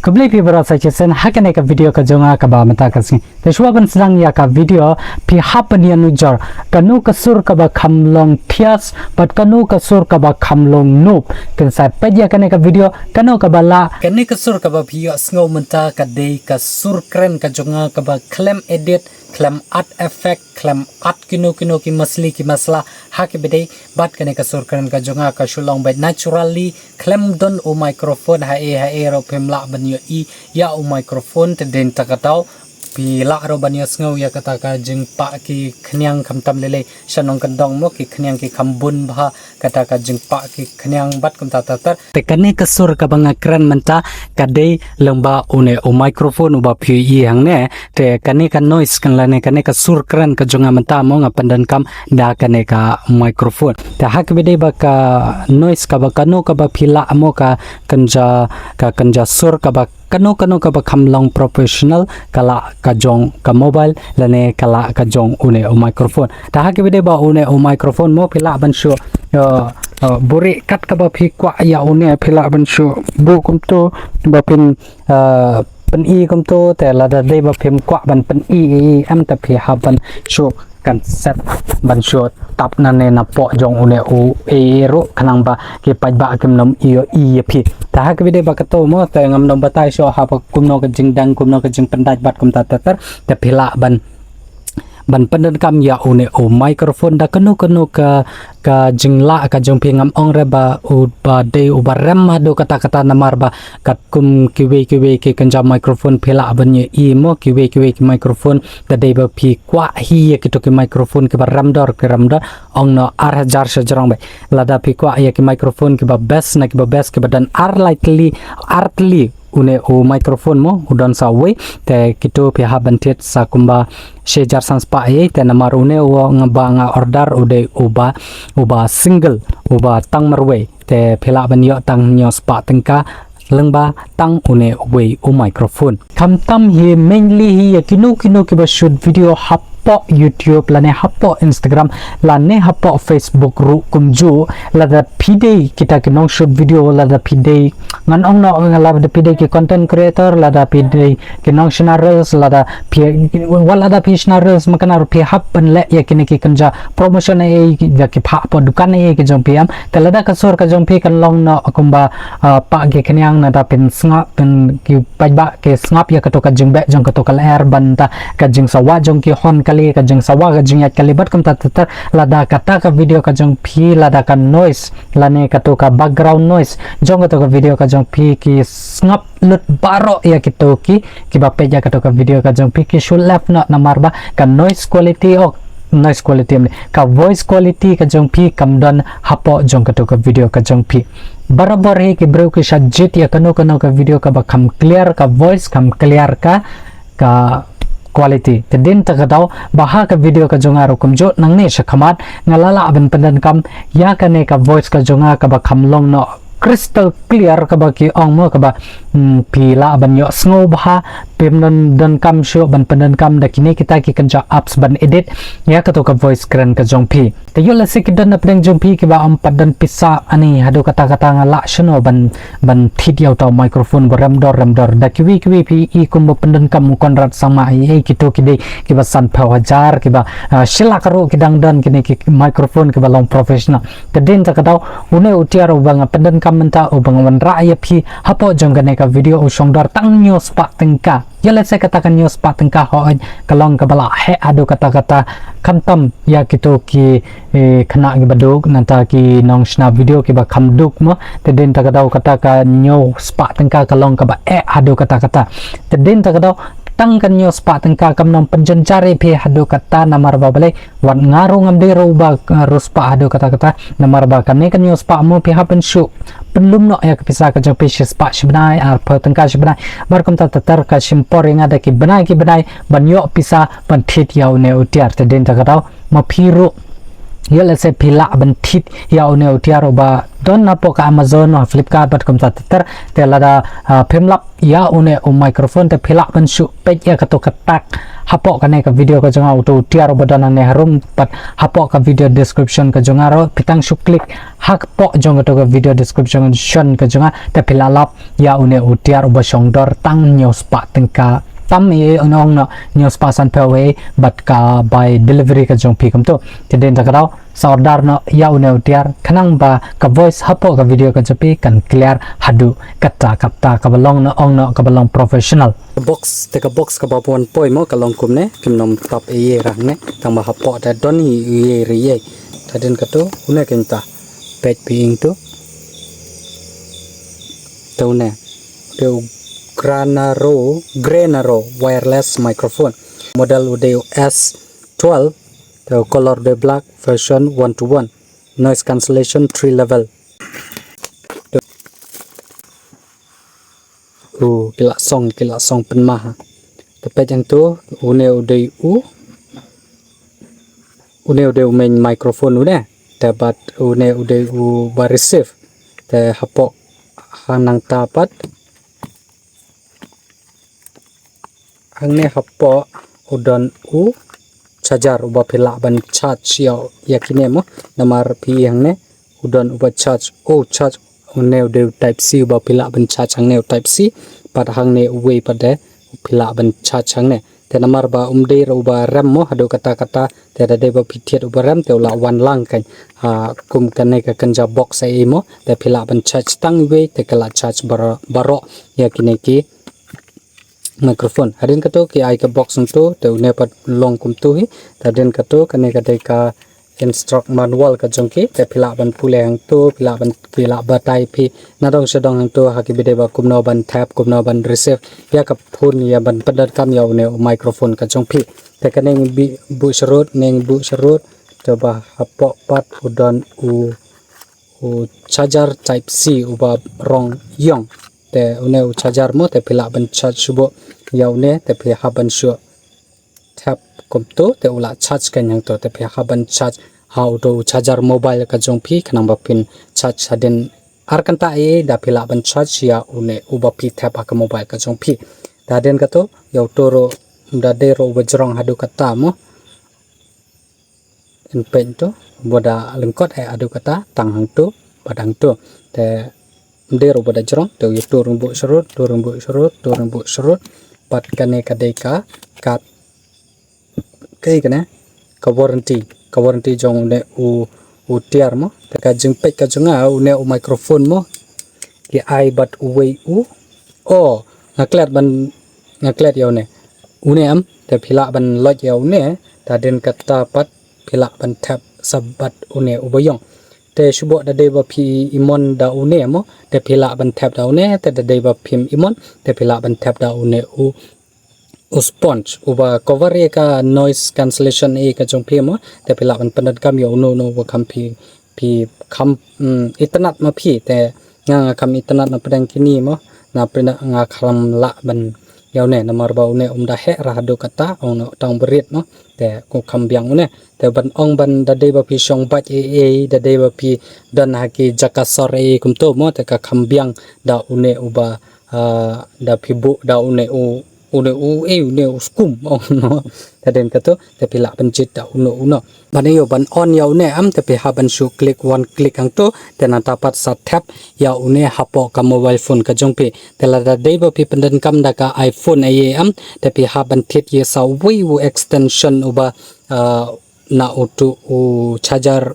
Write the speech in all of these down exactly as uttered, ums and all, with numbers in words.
Khublei phi baroh sa shisien ha kane ka video ka jong nga kaba mynta ka sngi. Te shuwa ban sdang ïa ka video, phi hap ban ïa nujor kano ka sur kaba kham long thias bad kano ka sur kaba kham long nup. Te sa peit ïa kane ka video, kano kaba lah. Kane ka sur kaba phi ïohsngew mynta ka dei ka sur kren ka jong nga kaba khlem edit, khlem add effect, khlem add kino kino ki masli ki masla ha ki ba dei. Bad kane ka sur kren ka jong nga ka shu long beit naturally, khlem don u microphone haei haei ruh phim lah ban ïohi ïa u microphone. Te dei na kata ka daw phi lah ruh ban ïohsngew ïa kata ka jingpah ki khñiang khamtam lei lei sha nongkyndong mo, ki khñiang ki kham bun bha, kata ka jingpah ki khñiang bad kumta ter ter. Te kane ka sur kaba nga kren mynta ka dei lyngba une u microphone uba phi ïohi hangne. Te kane ka noise kan lane kane ka sur kren ka jong nga mynta mo nga pyndonkam da kane ka microphone. Te ha kaba dei ba ka noise kaba kano kaba phi lah mo ka kynja, ka kynja sur kaba kano kano kaba kham long professional ka lah ka jong ka mobile lane ka lah ka jong une u microphone. Te ha kaba dei ba une u microphone mo phi lah ban shu, uh, uh, buhrieh kat kaba phi kwah ïa une phi lah ban shu buh kumto ba phin, uh, pyni kumto. Te lada dei ba phim kwah ban pyni ei ei em te phi hap ban shu kan set ban shu tap nane napoh jong une u ei ei ruh khnang ba ki paidbah kim nym ïohi ïa phi. Te ha kaba dei ba kato mo te ngam nym batai shuh haba kumno ka jingdang kumno ka jingpyndait bad kumta ter ter. Te phi lah ban ban pyndonkam ïa une u microphone da kano kano ka, ka jinglah ka jong phi. Ngam ong re ba uba dei uba rem haduh katta katta namar ba katkum kiwei kiwei ki kynja microphone phi lah ban ïohi mo kiwei kiwei ki microphone da dei ba phi kwah hi ïa kito ki microphone kiba rem dor ki rem dor ong noh ar hajar sha jrong beit. Lada phi kwah ïa ki microphone kiba best na kiba best kiba don ar lai tylli ar tylli une u microphone mo u don sa uwei te kito phi hap ban thied sa kumba shi hajar san spah ei ei te namar une u nga ba nga order u dei uba, uba single uba tang marwei te phi lah ban ïoh tang hynñiew spah tyngka lyngba tang une uwei u microphone. Khamtam hi mainly hi ïa kino kino kiba shoot video hapoh YouTube lane hapoh Instagram lane hapoh Facebook ruh kumjuh. Lada phi dei kita ki nong shoot video lada phi dei ngan ong noh lada phi dei ki content creator lada phi dei ki nong shna reels lada phi wat lada phi shna reels ma kane ruh phi hap ban leh ïa kine ki kynja promotion ei ei da ki phah hapoh dukan ei ei ki jong phi em. Te lada ka sur ka jong phi kan long noh kumba, ah, pah ki khñiang nangta phin sngap phin ki paidbah ki sngap ïa kato ka jingbeh jong kato ka lyer bad nangta ka jingsawa jong ki hon kali ka jingsawa ka jingïaid kali bad kumta ter ter. Lada kata ka video ka jong phi lada ka noise lane kato ka background noise jong kato ka video ka jong phi ki sngap lut baroh ïa kito ki kiba peit ïa kato ka video ka jong phi ki shu left noh namar ba ka noise quality ok noise quality em ka voice quality ka jong phi kam don hapoh jong kato ka video ka jong phi. Barabor hi ki briew ki shah jied ïa kano kano ka video kaba kham clear ka voice kham clear ka ka quality. Te dei na kata ka daw ba ha ka video ka jong nga ruh kumjuh nangne shakhmat nga la lah ban pyndonkam ïa kane ka voice ka jong nga kaba kham long noh crystal clear kaba ki ong mo kaba, hmm, phi lah ban ïohsngew bha phim don donkam shuh ban pyndonkam da kine kita ki kynja apps ban edit ïa kato ka voice kren ka jong phi. Te ïoh lehse ki don na pdeng jong phi kiba ym pat don pisa ani haduh katta katta nga lah shano ban ban thied ïa uta u microphone ba rem dor rem dor da kiwei kiwei phi i kumba pyndonkam u Conrad Sangma ei ei kito ki dei kiba sanphew hajar kiba, ah, shi lak ruh ki dang don kine ki microphone kiba long professional. Te dei na kata ka daw une u tiar uba nga pyndonkam mynta uba nga wanrah ïa phi hapoh jong kane ka video u shong dor tang hynñiew spah tyngka. Ïa lehse kata ka hynñiew spah tyngka hooid ka long kaba la heh haduh katta katta khamtam ïa kito ki, eh, khynnah kiba duk nangta ki nongshna video kiba kham duk mo. Te dei na kata ka daw kata ka hynñiew spah tyngka ka long kaba eh haduh katta katta. Te dei na kata ka daw tang ka hynñiew spah tyngka kam nang pynjynjar ïa phi haduh katta namar ba balei wat nga ruh ngam dei ruh ba, eh, ruh spah haduh katta katta namar ba kane ka hynñiew spah mo phi hap ban shu pynlum noh ïa ka pisa ka jong phi shi spah shi bnai arphew tyngka shi bnai. Bad kumta ter ter ka shim por ïa nga da ki bnai ki bnai ban ïoh pisa ban thied ïa une u tiar. Te dei na kata ka daw ma phi ruh Ïa lehse phi lah ban thied ïa une u tiar uba don hapoh ka Amazon, ha Flipkart bad kumta ter ter. Te lada, ah, phim lap ïa une u microphone te phi lah ban shu peit ïa kato ka tag hapoh kane ka video ka jong nga, uto u tiar uba don hangne harum, bad hapoh ka video description ka jong nga ruh phi tang shu click hapoh jong kato ka video description ka jong nga te phi lah lap ïa une u tiar uba shong dor tang hynñiew spah tyngka tam, ïa une ong noh hynñiew spah sanphew, bad ka by delivery ka jong phi kumto. Te dei na kata ka daw sa order noh ïa une u tiar khnang ba ka voice hapoh ka video ka jong phi kan clear haduh katta katta, kaba long noh, ong noh kaba long professional. Box, te ka box kaba bun poi mo ka long kumne, kim nym tap ei ei ra hangne, tang ba hapoh te don hi ei ei re ei. Te hadien kato une kein ta, peit phi ïing to. Te une u dei u Granaro, Granaro wireless microphone. Model u dei u S twelve, te u color u dei black, version one to one. Noise cancellation three level. U, ki la song, ki la song pynmah ha. Te peit hangto, une u dei u, une u dei u main microphone une. Te bad une u dei uba receive. Te hapoh hangne nangta pat, hangne hapoh u don u charger uba phi lah ban charge ïa, ïa kine mo. Namar phi ïohi hangne u don uba charge, u charge, une u dei u type C uba phi lah ban charge hangne, u type C. Bad hangne uwei pat de phi lah ban charge hangne. Te namar ba um dei ruh uba rem mo haduh katta katta, te da dei ba phi thied uba rem te u la wan lang kein. Ha, kum kane ka kynja box ei ei mo, te phi lah ban charge tang iwei te ka la charge baroh, baroh ïa kine ki microphone. Hadien kato ki ai ka box hangto, te une pat long kumto hi. Te hadien kato kane ka dei ka instruct manual ka jong ki, te phi lah ban pule hangto, phi lah ban, ki lah batai phi nadong shadong hangto ha kiba dei ba kumno ban thep, kumno ban receive ïa ka phone, ïa ban pyndonkam ïa une u microphone ka jong phi. Te kane ngi buh sharud, ngi buh sharud, te ba hapoh pat u don u, u charger type C uba rong ïong. Te une u charger mo, te phi lah ban charge shuh ïa une, te phi hap ban shu thep kumto, te u la charge kein hangto, te phi hap ban charge ha uto u charger mobile ka jong phi, khnang ba phin charge hadien ar kynta ei ei da phi lah ban charge ïa une uba phi thep ha ka mobile ka jong phi. Te hadien kato, ïa uto ruh, da dei ruh uba jrong haduh katta mo. Yn peit to, uba da lyngkot eh haduh katta, tang hangto bad hangto. Te ym dei ruh uba da jrong, te ïa to ruh buh sharud, to ruh buh sharud, to ruh buh sharud. Bad kane ka dei ka, ka, kaei kane, ka warranty, ka warranty jong une u, u tiar mo. Te ka jingpeit ka jong nga, une u microphone mo, ki ai bad uwei u. O, nga klet ban, nga klet ïa une. Une em, te phi lah ban loit ïa une, te hadien katta pat phi lah ban thep sa bad une uba ïong. Te shuh da dei ba phi imon da une mo, te phi lah ban thep da une, te da dei ba phim imon, te phi lah ban thep da une u, u sponge uba cover ïa ka noise cancellation ei ei ka jong phi mo, te phi lah ban pyndonkam ïa uno uno uba kham phi, phi kham, mm, itynnad ma phi, te nga nga kham itynnad na pdeng kine mo, na pdeng nga kham lah ban ïa une, namar ba une um da heh ra haduh katta, ong noh tang barit mo, te u kham biang une. Te ban ong ban da dei ba phi shong bad ei ei, da dei ba phi don ha ki jaka sor ei ei kumto mo, te ka kham biang da une uba, ah, da phi buh da une u, une u, eh, une u skum, ong noh. Te hadien kato, te phi lah ban jied da uno uno. Ban ïoh ban on ïa une em, te phi hap ban shu click, one click hangto, te nangta pat sa thep ïa une hapoh ka mobile phone ka jong phi. Te lada dei ba phi pyndonkam da ka iPhone ei ei em, te phi hap ban thied ïa sa uwei u extension uba, ah, na uto u charger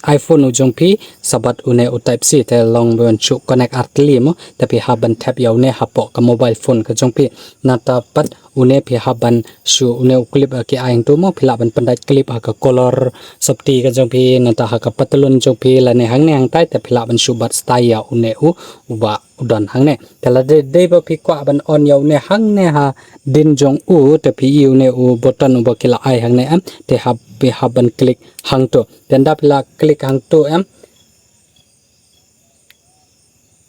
iPhone u jong phi, sa bad une u type C, te long ban shu connect ar tylli mo, te phi hap ban thep ïa une hapoh ka mobile phone ka jong phi. Nangta pat une phi hap ban shu une u clip, eh, ki ai hangto mo, phi lah ban pyndait clip ha ka collar sopti ka jong phi, nangta ha ka patlun jong phi, lane hangne hangtai, te phi lah ban shu bat stai ïa une u, uba u don hangne. Te lada dei ba phi kwah ban on ïa une hangne hadien jong u, te phi ïohi une u button uba ki la ai hangne em, te hap, phi hap ban click hangto. Te ynda phi la click hangto em,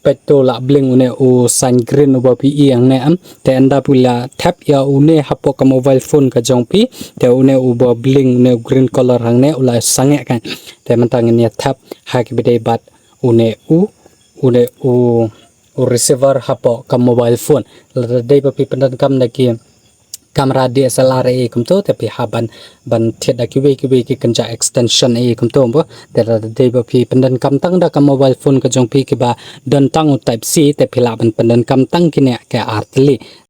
peit to la bling une u sign green uba phi i hangne, em. Te ynda phi la thep ïa une hapoh ka mobile phone ka jong phi, te une uba bling une u green color hangne u la sangeh kan. Te mynta ngin ïa thep ha kiba dei bad une u, une u, u receiver hapoh ka mobile phone. Lada dei ba phi pyndonkam da ki camera D S L R ei ei kumto, te phi hap ban, ban thied da kiwei kiwei ki kynja extension ei ei kumto mo. Te lada dei ba phi pyndonkam tang da ka mobile phone ka jong phi kiba don tang u type C, te phi lah ban pyndonkam tang kine ki artylli.